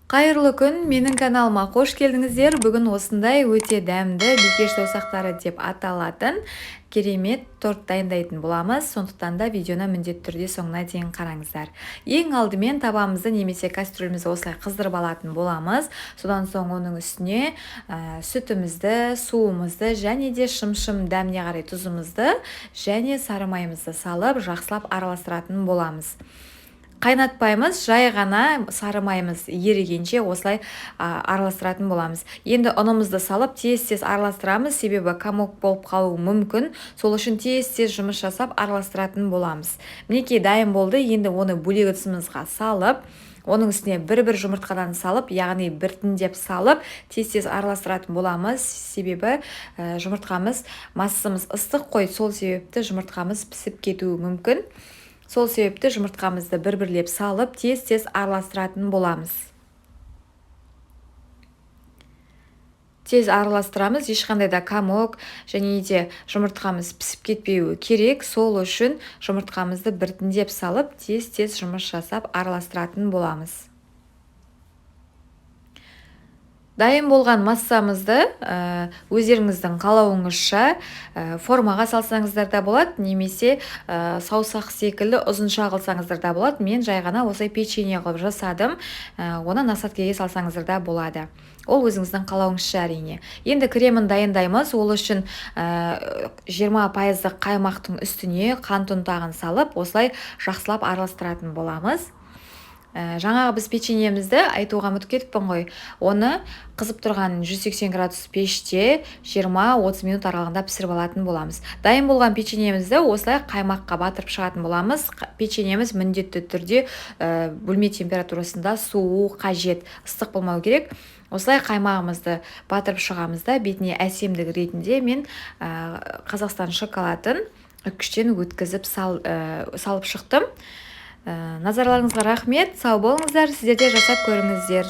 Қайырлы күн, менің каналыма қош келдіңіздер. Бүгін осындай өте дәмді бикеш саусақтары деп аталатын керемет торт дайындайтын боламыз. Сондықтан да видеоны міндетті түрде соңына дейін қараңыздар. Ең алдымен табамызды немесе кастрюлімізді осылай қыздырып алатын боламыз. Содан соң оның үстіне сүтімізді, суымызды және де шым-шым дәміне қарай тұзымызды және сары майымызды салып жақсылап араластыратын боламыз. Қайнатпаймыз, жай ғана сары майымыз ерігенше осылай араластыратын боламыз. Енді ұнымызды салып тез-тез араластырамыз, себебі комок болып қалуы мүмкін. Сол үшін тез-тез жұмыс жасап араластыратын боламыз. Мінекей, дайын болды. Енді оны бөлек ыдысымызға салып, оның үстіне бір-бір жұмыртқадан салып, яғни біртіндеп салып, тез-тез араластыратын боламыз. Себебі жұмыртқамыз, массамыз ыстық қой, сол себепті жұмыртқамыз пісіп кетуі мүмкін. Сол себепті жұмыртқамызды бір-бірлеп салып, тез-тез араластыратын боламыз. Тез араластырамыз, ешқандай да комок және де жұмыртқамыз пісіп кетпеуі керек. Сол үшін жұмыртқамызды біртіндеп салып, тез-тез жұмыс жасап араластыратын боламыз. Дайын болған массамызды өздеріңіздің қалауыңызша формаға салсаңыздар да болады, немесе саусақ секілді ұзынша қылсаңыздар да болады. Мен жай ғана осылай печенье қылып жасадым. Оны насадкеге салсаңыздар да болады. Ол өзіңіздің қалауыңызша әрине. Енді кремін дайындаймыз. Ол үшін 20% қаймақтың үстіне қант ұнтағын салып, осылай жақсылап араластыратын боламыз. Жаңағы біз печеньемізді айтуға ұмытып кетіппін ғой. Оны қызып тұрған 180 градус пеште 20-30 минут аралығында пісіріп алатын боламыз. Дайын болған печеньемізді осылай қаймаққа батырып шығатын боламыз. Печеньеміз міндетті түрде бөлме температурасында суу қажет, ыстық болмау керек. Осылай қаймағымызды батырып шығамыз да, бетіне әсемдік ретінде мен Қазақстан шоколадын үкіштен өткізіп салып шықтым. Назарларыңызға рахмет, сау болыңыздар, сіздер де жасап көріңіздер.